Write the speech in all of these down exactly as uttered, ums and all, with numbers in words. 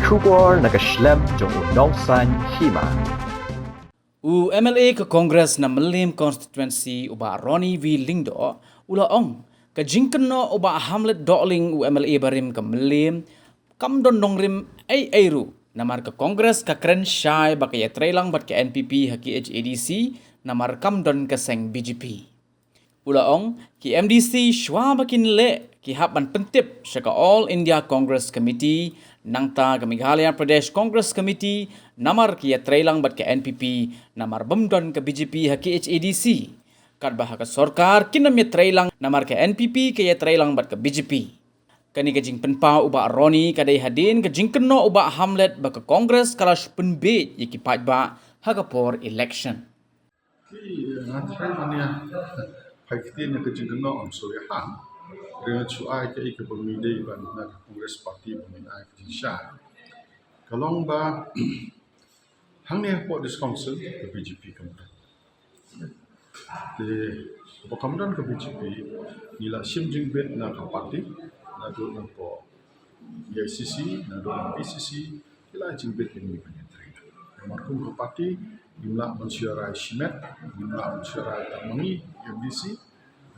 Khubor na ka shlem jong u Nongsaiñ Hima. U M L A ka Congress na Mylliem Constituency u Bah Ronnie V Lyngdoh u la ong ka jingkynnoh u Bah Hamlet Dohling u M L A barim ka Mylliem kam don nongrim ei ei ruh namar ka Congress ka kren shai ba ka ïatreilang bad ka N P P ha K H A D C namar kam don ka seng B J P. U la ong ki M D C shuwa ba kin leh ki hap ban pyntip sha ka All India Congress Committee, nangta ka Meghalaya Pradesh Congress Committee namar ki ïatreilang bad ka N P P namar bym don ka B J P ha K H A D C. Katba ha ka sorkar kin ym ïatreilang namar ka N P P ka ïatreilang bad ka B J P. Kane ka jingpynpaw u Bah Ronnie ka dei hadien ka jingkynnoh u Bah Hamlet ba ka Congress ka la shu pynbiej ïa ki paidbah ha ka por election. Ki, eh, nga tharai mania phai ktien ïa ka jingkynnoh ym shu ïa han. Ring shu ai ka ïa ka ba mi dei ban na ka Congress Party ba mi ai ka jingshai. Ka long ba hangne hapoh District Council ka B J P kam don. Te ba kam don ka B J P ngi la shim jingbit na ka party, naduh na poh A I C C, naduh na P C C, ki la jingbit ïa ngi ban ïatrei. Namar kum ka party ngim lah ban shu rai shimet, ngim lah ban shu rai tang ma ngi M D C,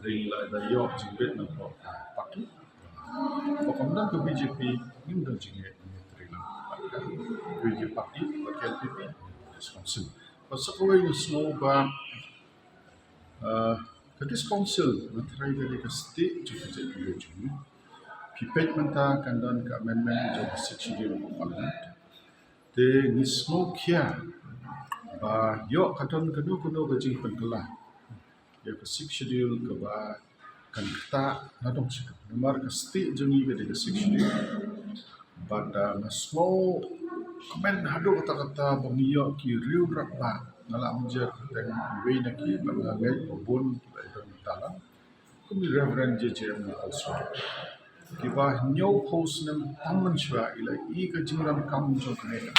ring la da ïoh jingbit na poh party. Ba kam don ka B J P ngim don jingeh ban ïatrei lang bad ka, bad ka party, bad ka N P P, District Council. Bad sa kawei nga sngew ba, ah, ka District Council nga tharai ka dei ka stieh jong ka jaitbynriew jong ngi. Phi peit mynta kan don ka amendment jong ka Sixth Schedule of Parliament. Te ngi sngew khia ba ïoh ka don kano kano ka jingpynkylla ïa ka Sixth Schedule kaba kan ktah na dong sha ka, namar ka stieh jong ngi ka dei ka Sixth Schedule. Bad, ah, nga sngew kmen haduh katta katta ba ngi ïoh ki riew rangbah, nga lah mynjur kyrteng iwei na ki bad nga ngeit ba bun kiba ïadon bynta lang, kum i Reverend J J M Nichols Wai, kiba hynñiewphew snem tam mynshuwa i la ïoh ka jingdonkam jong kane ka,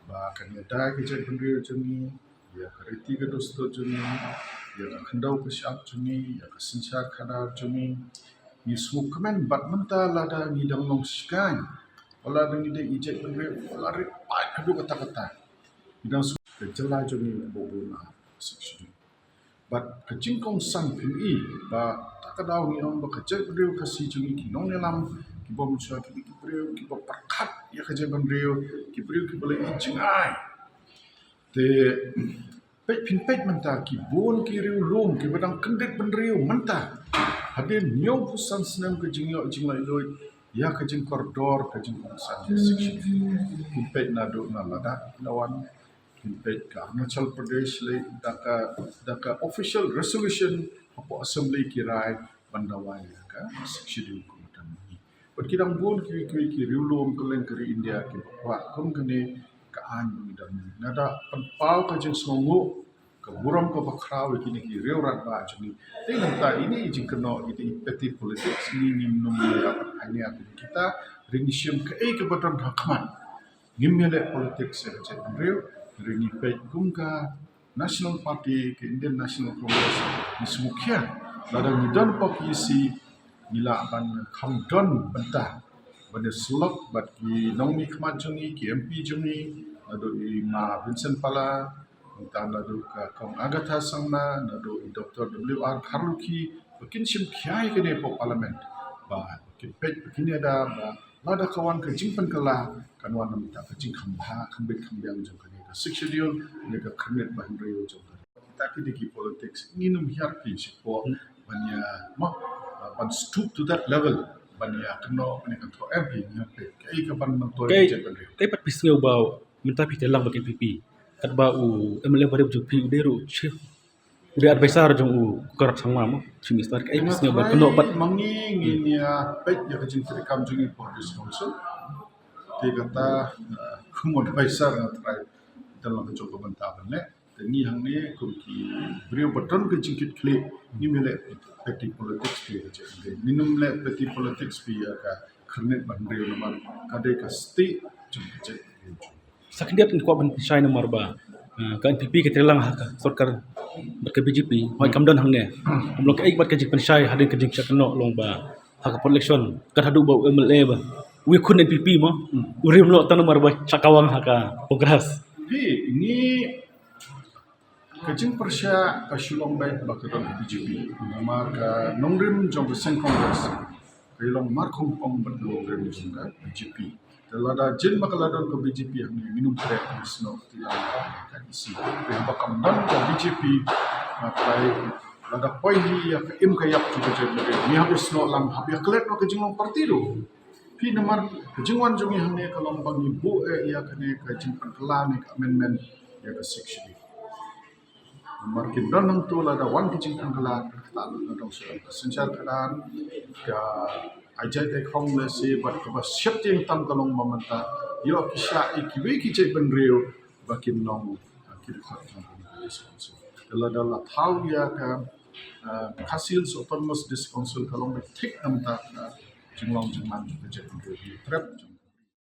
ba kan ïada ïa ka jaitbynriew jong ngi, ïa ka riti ka dustur jong ngi, ïa ka khyndew ka shyiap jong ngi, ïa ka synshar khadar jong ngi. Ngi sngewkmen bad mynta lada ngi dang long shngaiñ, lada ngi dei i jaitbynriew, lada rit paid haduh katta katta, ngi dang sngewkmen ka jylla jong ngi ba bun ah Sixth Schedule. Bad ka jingkongsan phin i ba ta ka daw ngi ong ba ka jaitbynriew Khasi jong ngi ki nongïalam, ki bym shuwa ki, ki briew kiba pyrkhat ïa ka jaitbynriew, ki briew kiba la i jngai. Te peit, phin peit mynta ki bun ki riewlum kiba dang kyndit bynriew mynta hadien hynñiewphew san snem ka jingïoh jinglaitluid ïa ka jingkordor ka jingkongsan ka Sixth Schedule. Phin peit naduh na Ladakh, na wan peit ka Arunachal Pradesh lei da ka, da ka official resolution hapoh Assembly ki rai ban dawa ïa ka Sixth Schedule kum ka don. Bad ki dang bun kiwei kiwei ki riewlum kylleng ka ri India kiba kwah kum kane ka aiñ ba ngi don. Nga da pynpaw ka jingsngewnguh, ka burom kaba khraw ïa kine ki riew rangbah jong ngi. Te nangta ine i jingkynnoh, ine i petty politics, ngi ngim nym ïa pynhynñiew ïa kita, ring shim kaei kaba don ha khmat. Ngim ïaleh politics ïa ka jaitbynriew, ring ngi peit kum ka National Party, ka Indian National Congress, ngi sngewkhia lada ngi don hapoh P A C, ngi lah ban kham don bynta ban ïasyllok bad ki nongmihkhmat jong ngi, ki M P jong ngi, naduh i Ma Vincent Pala, nangta naduh ka Kong Agatha Sangma, naduh i Doctor W R Kharlukhi, ba kin shim khia ïa kane hapoh Parliament, ba kin peit, ba kin ïada ba lada ka wan ka jingpynkylla, kan wan namar ka jingkham bha, kham bit kham biang jong kane ka Sixth Schedule, ne ka khyrnit ba hynriew jong ka. Kita ki dei ki politics, ngin ym hiar phi shapoh ban ïa, ma, ban stoop to that level ban ïa kynnoh, ban ïa kynnoh, em phi, ngin ym phi, kaei ka ban myntoi ka jaitbynriew. Kaei pat phi sngew ba mynta phi treilang bad ka N P P, katba u M L A barim jong phi u dei ruh chief, u dei advisor jong u Conrad Sangma mo, Chief Minister, kaei phi sngew ba kynnoh pat. Ma ngi ngin ïa peit ïa ka jingtreikam jong ngi hapoh District Council. Te kata, eh, kum advisor nga trai dalam ka jong ka bynta ban leh. Te ngi hangne kum ki briew ba don ka jingkitkhlieh, ngim ïaleh petty politics phi ïa ka jaitbynriew. Ngin ym leh petty politics phi ïa ka khyrnit ba hynriew namar ka dei ka stieh jong ka jaitbynriew. Sa khyndiat ngi kwah ban pynshai namar ba, eh, ka N P P ka treilang ha ka sorkar bad ka B J P, hooid kam don hangne. Kum long kaei bad ka jingpynshai hadien ka jingshah kynnoh long ba ha ka por election, kat haduh ba u M L A ba Wi khun N P P mo. U rim lo tang namar ba shakawang ha ka Congress. Phi ngi ka jingpyrshah ka shu long beit ba ka don B J P. Namar ka nongrim jong ka seng Congress ka long markhongpong bad ka nongrim jong ka B J P. Te lada jin ba ka la don ka B J P hangne ngin ym treh ngi snoh ti lang ka isi. Te haba kam don ka B J P, matai lada poi hi ïa ka im ka ïap jong ka jaitbynriew ngi hap ïa snoh lang, hap ïa klet noh ka jinglong party ruh. Phi namar ka jingwan jong ngi hangne ka long ba ngi buh eh ïa kane ka jingpynkylla ne ka amendment ïa ka Sixth Schedule. Namar kin don nangto lada wan ka jingpynkylla ka kata lut na dong sha ka synshar khadar, ka ai jait ai khong lehse bad kaba sheptieng tam ka long ba mynta ïoh ki shah ïa kiwei ki jaitbynriew ba kin long, ah, ki dkhot jong ka District Council. Te lada la thaw ïa ka, ah, Khasi Hills Autonomous District Council ka long ba thik namta ka jinglong jingman jong ka jaitbynriew, trep jong